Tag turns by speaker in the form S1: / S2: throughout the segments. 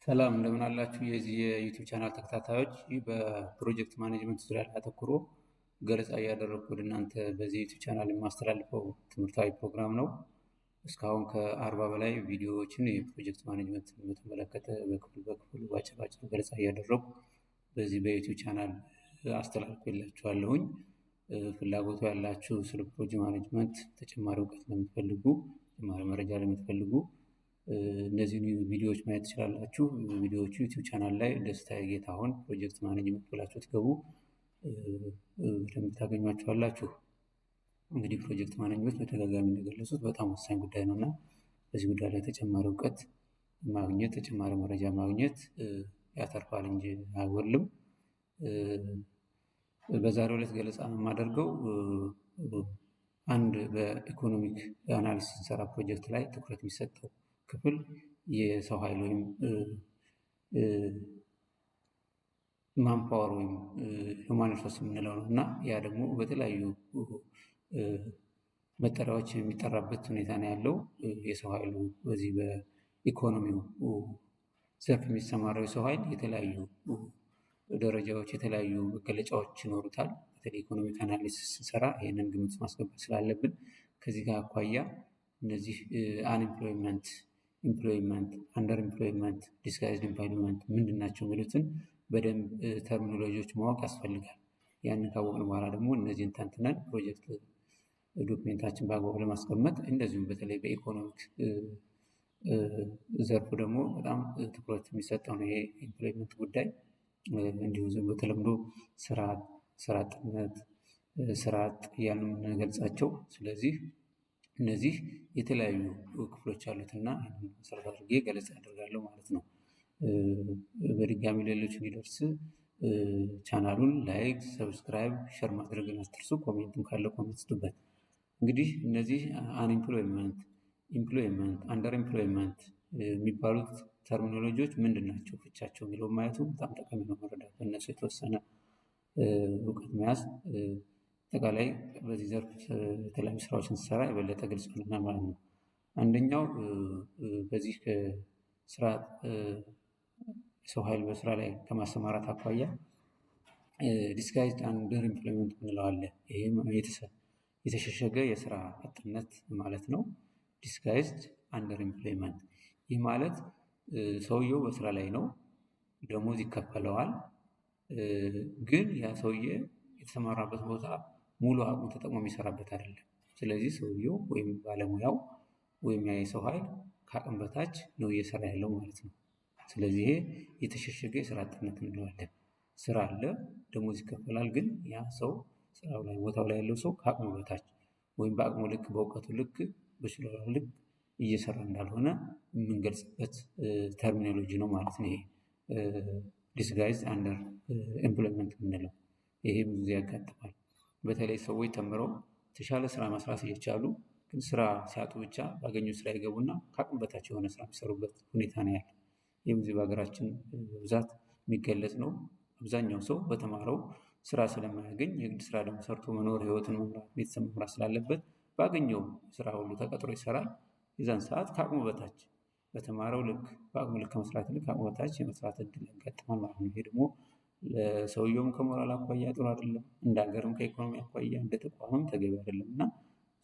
S1: ሰላም እንደምን አላችሁ የዚህ የ YouTube channel ተከታታዮች። ይህ በ project management ዙሪያ ላይ አተኩሮ ገለጻ እያደረግኩ ወደ እናንተ በዚህ YouTube channel የማስተላልፈው ትምህርታዊ ፕሮግራም ነው። እስካሁን ከ40 በላይ ቪዲዮዎችን የ project management በተመለከተ በክፍል በክፍሉ ባጭር ባጭሩ ገለጻ እያደረግኩ በዚህ በ YouTube channel አስተላልፌላችኋለሁኝ። ፍላጎቱ ያላችሁ፣ ስለ project management ተጨማሪ እውቀት ለምትፈልጉ፣ ተጨማሪ መረጃ ለምትፈልጉ እነዚህን ቪዲዮዎች ማየት ትችላላችሁ። ቪዲዮዎቹ YouTube channel ላይ ደስታ ጌታሁን project management ብላችሁ ትገቡ በደንብ ታገኟቸዋላችሁ። እንግዲህ project management በተደጋጋሚ እንደገለጹት በጣም ወሳኝ ጉዳይ ነው እና በዚህ ጉዳይ ላይ ተጨማሪ እውቀት ማግኘት፣ ተጨማሪ መረጃ ማግኘት ያተርፋል እንጂ አይጎድልም። በዛሬው ዕለት ገለጻ የማደርገው አንድ በ economic analysis ስንሰራ ፕሮጀክት ላይ ትኩረት የሚሰጠው ክፍል የሰው ኃይል ወይም manpower ወይም human resource የምንለው ነው እና ያ ደግሞ በተለያዩ መጠሪያዎች የሚጠራበት ሁኔታ ነው ያለው። የሰው ኃይሉ በዚህ በኢኮኖሚው ዘርፍ የሚሰማራው የሰው ኃይል የተለያዩ ደረጃዎች፣ የተለያዩ መገለጫዎች ይኖሩታል። በተለይ economic analysis ስንሰራ ይህንን ግምት ማስገባት ስላለብን ከዚህ ጋር አኳያ እነዚህ unemployment፣ employment፣ under employment፣ disguised employment ምንድን ናቸው የሚሉትን በደንብ terminology ዎች ማወቅ ያስፈልጋል። ያንን ካወቅን በኋላ ደግሞ እነዚህን ተንትነን project document ኣችን በአግባቡ ለማስቀመጥ፣ እንደዚሁም በተለይ በ economic ዘርፉ ደግሞ በጣም ትኩረት የሚሰጠው ነው ይሄ employment ጉዳይ። እንዲሁ ዝም በተለምዶ ስራ፣ ስራ አጥነት፣ ስራ አጥ እያልን የምንገልጻቸው። ስለዚህ እነዚህ የተለያዩ ክፍሎች አሉትና ይህንን መሰረት አድርጌ ገለጻ አደርጋለሁ ማለት ነው። በድጋሚ ሌሎች እንዲደርስ channel ኡን like፣ subscribe፣ share ማድረግን አትርሱ። Comment ም ካለ comment ስጡበት። እንግዲህ እነዚህ unemployment፣ employment፣ under employment የሚባሉት terminology ዎች ምንድን ናቸው፣ ፍቻቸው የሚለው ማየቱ በጣም ጠቃሚ ነው። መረዳት፣ በእነሱ የተወሰነ እውቀት መያዝ አጠቃላይ በዚህ ዘርፍ የተለያዩ ስራዎችን ስሰራ የበለጠ ግልጽ ይሆናል ማለት ነው። አንደኛው በዚህ ስራ የሰው ኃይል በስራ ላይ ከማሰማራት አኳያ disguised under employment የምንለው አለ። ይህም የተሸሸገ የስራ አጥነት ማለት ነው። Disguised under employment ይህ ማለት ሰውየው በስራ ላይ ነው፣ ደሞዝ ይከፈለዋል። ግን ያ ሰውዬ የተሰማራበት ቦታ ሙሉ አቅሙ ተጠቅሞ የሚሰራበት አይደለም። ስለዚህ ሰውየው ወይም ባለሙያው ወይም ያ የሰው ኃይል ከአቅም በታች ነው እየሰራ ያለው ማለት ነው። ስለዚህ ይሄ የተሸሸገ የስራ አጥነት እንለዋለን። ስራ አለ፣ ደሞዝ ይከፈላል። ግን ያ ሰው ስራው ላይ፣ ቦታው ላይ ያለው ሰው ከአቅሙ በታች ወይም በአቅሙ ልክ፣ በእውቀቱ ልክ፣ በችሎታው ልክ እየሰራ እንዳልሆነ የምንገልጽበት terminology ነው ማለት ነው። ይሄ disguised under employment የምንለው ይሄ ብዙ ጊዜ ያጋጥማል። በተለይ ሰዎች ተምረው የተሻለ ስራ መስራት እየቻሉ ግን ስራ ሲያጡ ብቻ ባገኙት ስራ ይገቡና ከአቅም በታች የሆነ ስራ የሚሰሩበት ሁኔታ ነው ያለው። ይህ ጊዜ በሀገራችን በብዛት የሚገለጽ ነው። አብዛኛው ሰው በተማረው ስራ ስለማያገኝ የግድ ስራ ደግሞ ሰርቶ መኖር፣ ህይወትን መምራት፣ ቤተሰብ መምራት ስላለበት ባገኘው ስራ ሁሉ ተቀጥሮ ይሰራል። የዛን ሰዓት ከአቅሙ በታች፣ በተማረው ልክ፣ በአቅሙ ልክ ከመስራት ይልቅ ከአቅሙ በታች የመስራት እድል ያጋጥማል ማለት ነው። ይሄ ደግሞ ለሰውየውም ከሞራል አኳያ ጥሩ አይደለም፣ እንደ ሀገርም ከኢኮኖሚ አኳያ እንደ ተቋምም ተገቢ አይደለም እና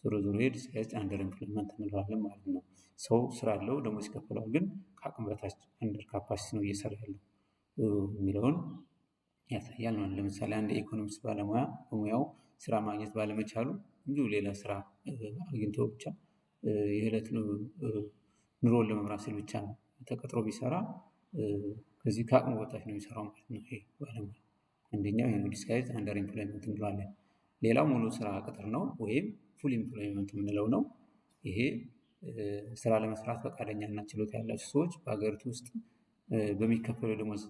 S1: ዞሮ ዞሮ ይሄ disguised under employment እንለዋለን ማለት ነው። ሰው ስራ አለው፣ ደሞዝ ይከፈለዋል፣ ግን ከአቅም በታች፣ under capacity ነው እየሰራ ያለው የሚለውን ያሳያል ማለት ነው። ለምሳሌ አንድ የኢኮኖሚክስ ባለሙያ በሙያው ስራ ማግኘት ባለመቻሉ እንዲሁ ሌላ ስራ አግኝቶ ብቻ የዕለት ኑሮን ለመምራት ሲል ብቻ ተቀጥሮ ቢሰራ ከዚህ ከአቅሙ በታች ነው የሚሰራው ማለት ነው። ይሄ ባለሙያ አንደኛው ይሄ ነው፣ disguised under employment እንለዋለን። ሌላው ሙሉ ስራ ቅጥር ነው ወይም full employment የምንለው ነው። ይሄ ስራ ለመስራት ፈቃደኛ እና ችሎታ ያላቸው ሰዎች በሀገሪቱ ውስጥ በሚከፈለው ደሞዝ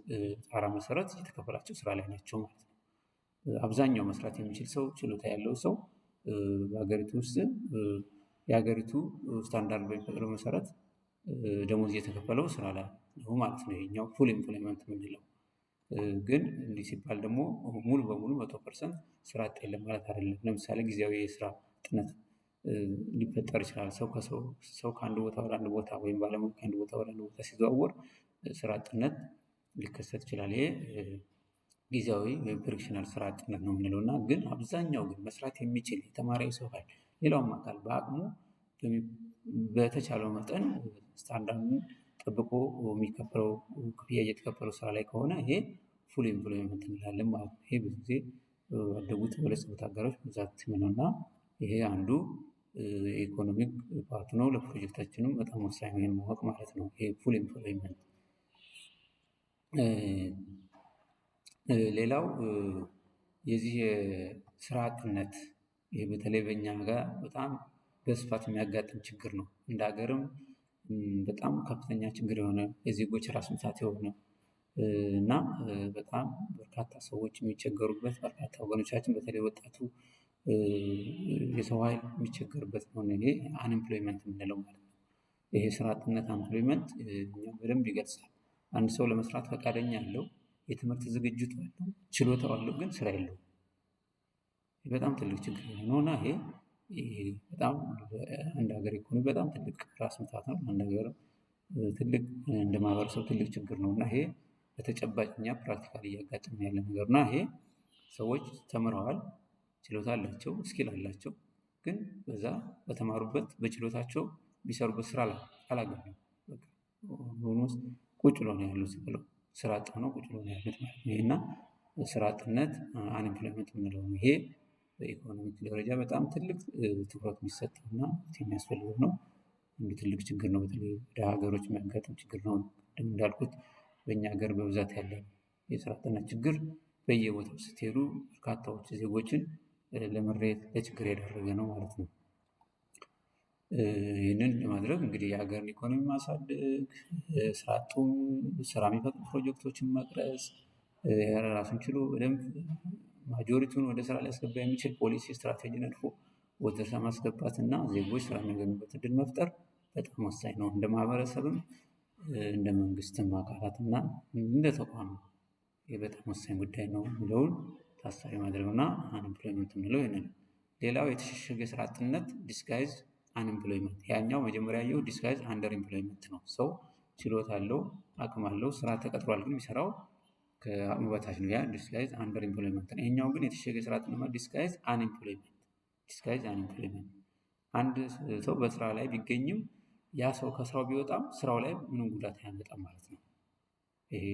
S1: ጣራ መሰረት እየተከፈላቸው ስራ ላይ ናቸው ማለት ነው። አብዛኛው መስራት የሚችል ሰው፣ ችሎታ ያለው ሰው በሀገሪቱ ውስጥ የሀገሪቱ ስታንዳርድ በሚፈቅደው መሰረት ደሞዝ እየተከፈለው ስራ ላይ ነው ማለት ነው። ይሄኛው full employment የምንለው። ግን እንዲህ ሲባል ደግሞ ሙሉ በሙሉ 100% ስራ አጥ የለም ማለት አይደለም። ለምሳሌ ጊዜያዊ የስራ አጥነት ሊፈጠር ይችላል። ሰው ከሰው ሰው ከአንድ ቦታ ወደ አንድ ቦታ ወይም ባለሙያ ከአንድ ቦታ ወደ አንድ ቦታ ሲዘዋወር ስራ አጥነት ሊከሰት ይችላል። ይሄ ጊዜያዊ ወይም frictional ስራ አጥነት ነው የምንለው። እና ግን አብዛኛው ግን መስራት የሚችል የተማረ የሰው ኃይል፣ ሌላውም አካል በአቅሙ በተቻለው መጠን ስታንዳርዱን ጠብቆ የሚከፈለው ክፍያ እየተከፈለው ስራ ላይ ከሆነ ይሄ full employment እንላለን ማለት ነው። ይሄ ብዙ ጊዜ ባደጉት በበለጸጉት ሀገሮች ብዛት ነው እና ይሄ አንዱ የ economic part ነው። ለፕሮጀክታችንም በጣም ወሳኝ ነው ይሄን ማወቅ ማለት ነው። ይሄ full employment። ሌላው የዚህ የስራ አጥነት፣ ይሄ በተለይ በእኛ ጋር በጣም በስፋት የሚያጋጥም ችግር ነው። እንደ ሀገርም በጣም ከፍተኛ ችግር የሆነ፣ የዜጎች ራስ ምታት የሆነ እና በጣም በርካታ ሰዎች የሚቸገሩበት፣ በርካታ ወገኖቻችን በተለይ ወጣቱ የሰው ኃይል የሚቸገርበት ነው። ይሄ unemployment የምንለው ማለት ነው። ይሄ ስራ አጥነት unemployment በደንብ ይገልጻል። አንድ ሰው ለመስራት ፈቃደኛ አለው፣ የትምህርት ዝግጅቱ አለው፣ ችሎታው አለው፣ ግን ስራ የለውም። በጣም ትልቅ ችግር ነው እና ይሄ በጣም አንድ ሀገር ኢኮኖሚ በጣም ትልቅ ራስ ምታት ነው። አንድ ሀገር ትልቅ እንደ ማህበረሰብ ትልቅ ችግር ነው እና ይሄ በተጨባጭ እኛ practically እያጋጠመ ያለ ነገር እና ይሄ ሰዎች ተምረዋል፣ ችሎታ አላቸው፣ skill አላቸው፣ ግን በዛ በተማሩበት በችሎታቸው የሚሰሩበት ስራ አላገኙም። Almost ቁጭ ብለው ነው ያሉት፣ ብለው ስራ አጥ ሆነው ቁጭ ብለው ነው ያሉት ማለት ነው። እና ስራ አጥነት unemployment የምንለው ነው። ይሄ በ economic ደረጃ በጣም ትልቅ ትኩረት የሚሰጠው እና የሚያስፈልገው ነው። እንዲህ ትልቅ ችግር ነው። በተለይ ወደ ሀገሮች የሚያጋጥም ችግር ነው። እንዳልኩት በእኛ ሀገር በብዛት ያለ የስራ አጥነት ችግር በየቦታው ስትሄዱ በርካታዎች ዜጎችን ለምሬት ለችግር የዳረገ ነው ማለት ነው። ይህንን ለማድረግ እንግዲህ የሀገርን ኢኮኖሚ ማሳደግ፣ ስራ አጡን ስራ የሚፈጥሩ ፕሮጀክቶችን መቅረጽ፣ ራሱን ችሎ በደንብ majority ውን ወደ ስራ ሊያስገባ የሚችል ፖሊሲ ስትራቴጂ ነድፎ ወደ ስራ ማስገባት እና ዜጎች ስራ የሚያገኙበት እድል መፍጠር በጣም ወሳኝ ነው። እንደ ማህበረሰብም እንደ መንግስትም አካላት እና እንደ ተቋም ይህ በጣም ወሳኝ ጉዳይ ነው የሚለውን ታሳቢ ማድረግ እና unemployment የምንለው ይሄንን ነው። ሌላው የተሸሸገ ስራ አጥነት disguised unemployment። ያኛው መጀመሪያ ያየው disguised under employment ነው። ሰው ችሎታ አለው፣ አቅም አለው፣ ስራ ተቀጥሯል፣ ግን የሚሰራው ከአቅሙ በታች ነው። ያ disguised under employment ነው። ይሄኛው ግን የተሸሸገ ስራ አጥነት ማለት disguised unemployment። Disguised unemployment አንድ ሰው በስራ ላይ ቢገኝም ያ ሰው ከስራው ቢወጣም ስራው ላይ ምንም ጉዳት አያመጣም ማለት ነው። ይሄ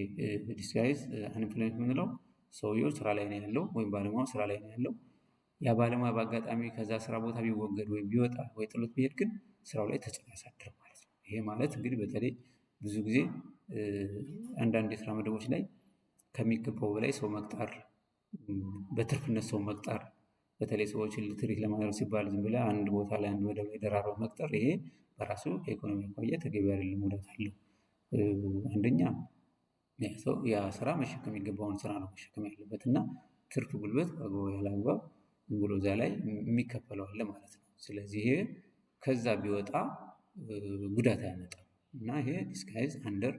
S1: disguised unemployment የምንለው ሰውየው ስራ ላይ ነው ያለው ወይም ባለሙያው ስራ ላይ ነው ያለው። ያ ባለሙያ በአጋጣሚ ከዛ ስራ ቦታ ቢወገድ ወይም ቢወጣ ወይ ጥሎት ቢሄድ ግን ስራው ላይ ተጽዕኖ አያሳድርም ማለት ነው። ይሄ ማለት እንግዲህ በተለይ ብዙ ጊዜ አንዳንድ የስራ መደቦች ላይ ከሚገባው በላይ ሰው መቅጠር፣ በትርፍነት ሰው መቅጠር፣ በተለይ ሰዎችን treat ለማድረግ ሲባል ዝም ብለህ አንድ ቦታ ላይ አንድ መደብ ላይ ደራርበው መቅጠር ይሄ በራሱ ከኢኮኖሚ አኳያ ተገቢ አይደለም፣ ጉዳት አለው። አንደኛ ያ ሰው ያ ስራ መሸከም የሚገባውን ስራ ነው መሸከም ያለበት እና ትርፍ ጉልበት በአግባቡ ያለ አግባብ ዝም ብሎ እዛ ላይ የሚከፈለው አለ ማለት ነው። ስለዚህ ይሄ ከዛ ቢወጣ ጉዳት አያመጣም እና ይሄ disguised under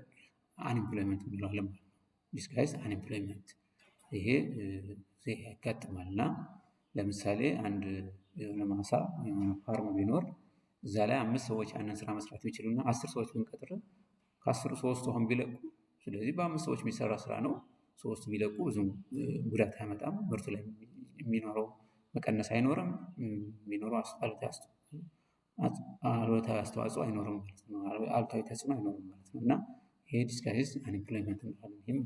S1: unemployment እንለዋለን ማለት ነው። Disguised unemployment ይሄ ያጋጥማል። እና ለምሳሌ አንድ የሆነ ማሳ የሆነ farm ቢኖር እዛ ላይ አምስት ሰዎች ያንን ስራ መስራት ቢችሉና 10 ሰዎች ብንቀጥር ከ10ሩ ሶስቱ አሁን ቢለቁ፣ ስለዚህ በአምስት ሰዎች የሚሰራ ስራ ነው። ሶስቱ ቢለቁ ብዙም ጉዳት አያመጣም። ምርቱ ላይ የሚኖረው መቀነስ አይኖርም። የሚኖረው አሉታዊ አስተዋጽኦ አይኖርም ማለት ነው። አሉታዊ ተጽዕኖ አይኖርም ማለት ነው። እና ይሄ disguised unemployment እንለዋለን። ይህም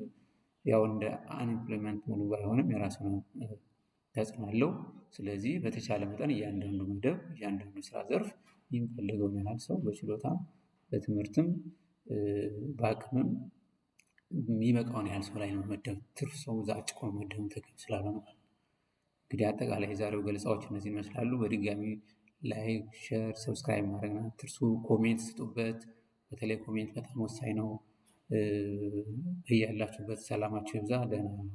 S1: ያው እንደ unemployment ሙሉ ባይሆንም የራሱ ተጽዕኖ አለው። ስለዚህ በተቻለ መጠን እያንዳንዱ መደብ እያንዳንዱ ስራ ዘርፍ የሚፈልገውን ያህል ሰው በችሎታም በትምህርትም በአቅምም የሚበቃውን ያህል ሰው ላይ ነው መመደብ። ትርፍ ሰው እዛ አጭቆ መመደብ ተገቢ ስላልሆነ ማለት ነው። እንግዲህ አጠቃላይ የዛሬው ገለጻዎች እነዚህ ይመስላሉ። በድጋሚ like፣ share፣ subscribe ማድረግ አትርሱ። Comment ስጡበት። በተለይ comment በጣም ወሳኝ ነው። በያላችሁበት ሰላማችሁ ይብዛ። ደህና ሁኑ።